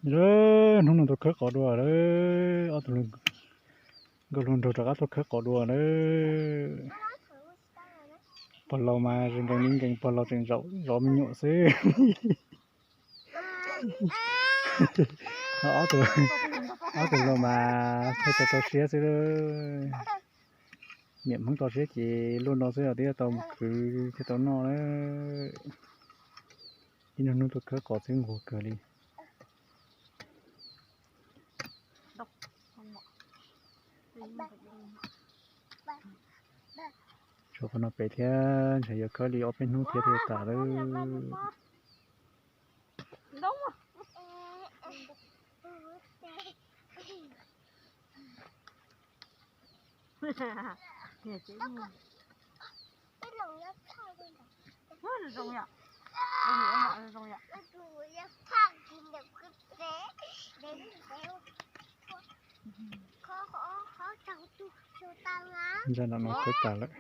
Hnub no tuaj khawb qos dua lawm, ob tug nkauj hluas nraug rov qab tuaj khawb qos dua lawm. Pog laus mas zoo nkees li nkees, pog laus tseem zov me nyuam xwb. Ob tug laus mas pheej tau rau siab xwb. Niam Hmoob tau siab ces luaj no xwb os, twb tau mus khwv thiaj tau noj na. Ib hnub hnub tuaj khawb qos xwb nquag kawg li. Tshuav qhov no pem thiab, ntshe yuav khawb li ob peb hnub thiab thiaj tas lawm. Zaj no no khawb tas lawm.